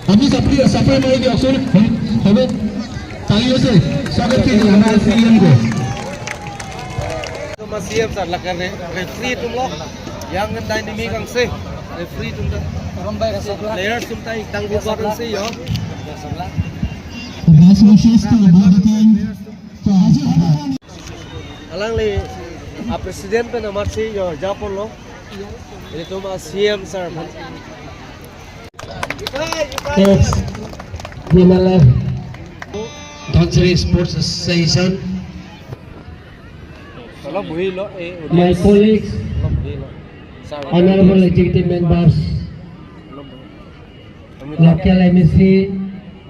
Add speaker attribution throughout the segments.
Speaker 1: আপুনি চাপৰি চাপৰি মাৰি দিয়কচোন। হ'ব, तालियों से स्वागत कीजिए हमारे सीएम को।
Speaker 2: CM sir lakar referee tum lo yang dynamic ang se referee tum da players tum ta ikdang bu ang se yo.
Speaker 1: Best wishes to both the team. তো আজি
Speaker 2: Alang le a president pe namar se yo japon lo ini tum a CM sir.
Speaker 1: Ex DNLF Dhansiri Sports Association,
Speaker 2: অলপ বহি ল এই
Speaker 1: my colleagues,
Speaker 2: অলপ বহি ল sir.
Speaker 1: Honorable executive members, local MEC,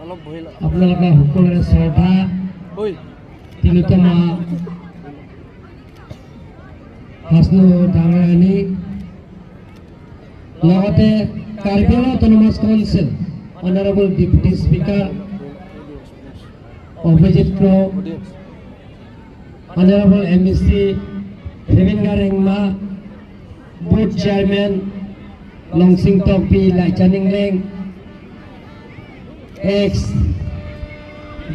Speaker 2: অলপ বহি ল।
Speaker 1: আপোনালোকৰ সকলোৰে শ্ৰদ্ধা
Speaker 2: বহি।
Speaker 1: তিলোত্তমা হাসনু ডাঙৰাণী, লগতে Karbi Anglong Autonomous Council Honorable Deputy Speaker Abhijit Crow, Honorable MEC Rebinga Rengma, Board Chairman Longsing Tokpi Laichaningleng, ex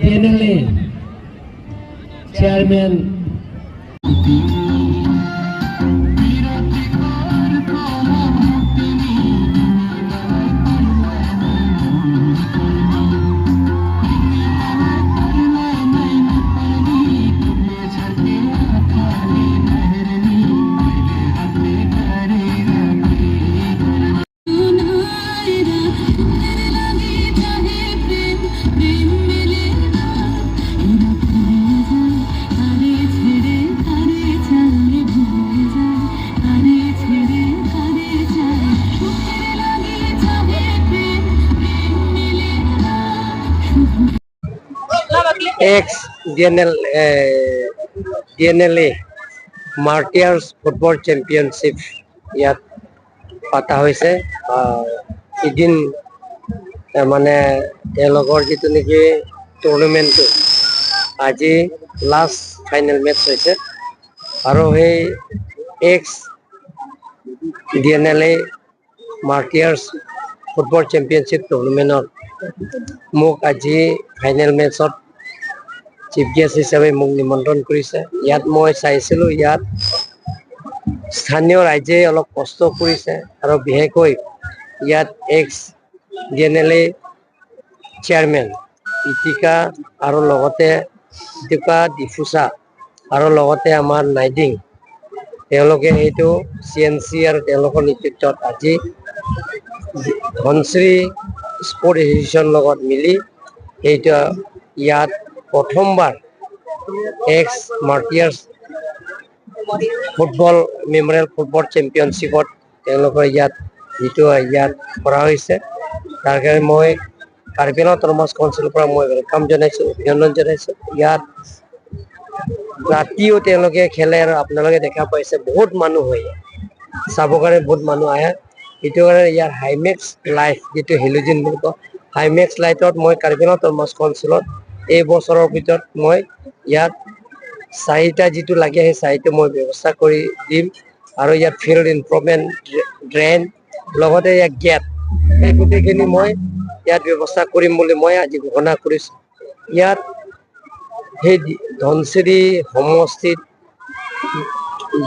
Speaker 1: DNLA Chairman.
Speaker 3: Ex DNLA Martyrs Football Championship ইয়াত পতা হৈছে। এদিন মানে তেওঁলোকৰ যিটো নেকি টুৰ্ণামেণ্টটো আজি লাষ্ট ফাইনেল মেটচ হৈছে আৰু সেই Ex DNLA Martyrs Football Championship টুৰ্ণামেণ্টত মোক আজি ফাইনেল মেটচত চিফ গেষ্ট হিচাপে মোক নিমন্ত্ৰণ কৰিছে। ইয়াত মই চাইছিলোঁ, ইয়াত স্থানীয় ৰাইজে অলপ কষ্ট কৰিছে আৰু বিশেষকৈ ইয়াত এক্স DNLA chairman Itika আৰু লগতে ইটিকা ডিফুচা আৰু লগতে আমাৰ নাইডিং, তেওঁলোকে সেইটো চিএনচি আৰু তেওঁলোকৰ নেতৃত্বত আজি ধনশ্ৰী স্পৰ্ট এছ'চিয়েশ্যন লগত মিলি সেইটো ইয়াত প্ৰথমবাৰ Ex Martyrs Football Memorial Football চেম্পিয়নশ্বিপত তেওঁলোকৰ ইয়াত যিটো ইয়াত কৰা হৈছে, তাৰ কাৰণে মই কাৰ্বি আংলং অট'নমাছ কাউন্সিলৰ পৰা মই welcome জনাইছোঁ, অভিনন্দন জনাইছোঁ। ইয়াত ৰাতিও তেওঁলোকে খেলে আৰু আপোনালোকে দেখা পাইছে, বহুত মানুহ হয় ইয়াত চাবৰ কাৰণে, বহুত মানুহ আহে। সেইটো কাৰণে ইয়াৰ হাইমেক্স লাইট, যিটো হেলোজিন বুলি কওঁ, হাইমেক্স লাইটত মই কাৰ্বি আংলং অট'নমাছ কাউন্সিলত এই বছৰৰ ভিতৰত মই ইয়াত চাৰিটা যিটো লাগে, সেই চাৰিটা মই ব্যৱস্থা কৰি দিম আৰু ইয়াত ফিল্ড ইম্প্ৰুভমেণ্ট, ড্ৰেইন, লগতে ইয়াত গেট, এই গোটেইখিনি মই ইয়াত ব্যৱস্থা কৰিম বুলি মই আজি ঘোষণা কৰিছোঁ। ইয়াত সেই ধনশিৰি সমষ্টিত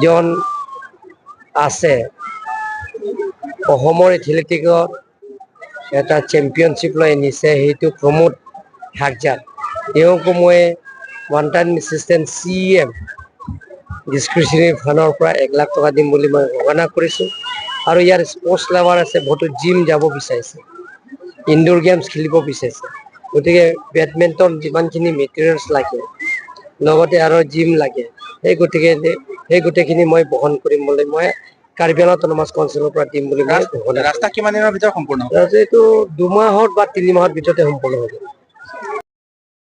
Speaker 3: জন আছে, অসমৰ এথলেটিকত এটা চেম্পিয়নশ্বিপ লৈ আনিছে, সেইটো প্ৰমোদ হাগজাৰ, তেওঁকো মই one time assistant CM discretionary ফাণ্ডৰ পৰা 1 লাখ টকা দিম বুলি মই ঘোষণা কৰিছোঁ। আৰু ইয়াৰ স্পৰ্টছ লাভাৰ আছে, বহুতো জিম যাব বিচাৰিছে, ইনডোৰ গেমছ খেলিব বিচাৰিছে, গতিকে বেডমিণ্টন যিমানখিনি মেটেৰিয়েলছ লাগে, লগতে আৰু জিম লাগে, সেই গোটেইখিনি মই বহন কৰিম বুলি মই কাৰ্বি আংলং অট'নমাছ কাউন্সিলৰ পৰা দিম বুলি মই ঘোষণা।
Speaker 4: ৰাস্তা কিমান দিনৰ ভিতৰত সম্পূৰ্ণ হ'ব?
Speaker 3: এইটো 2 মাহত বা 3 মাহৰ ভিতৰতে সম্পূৰ্ণ হ'ব।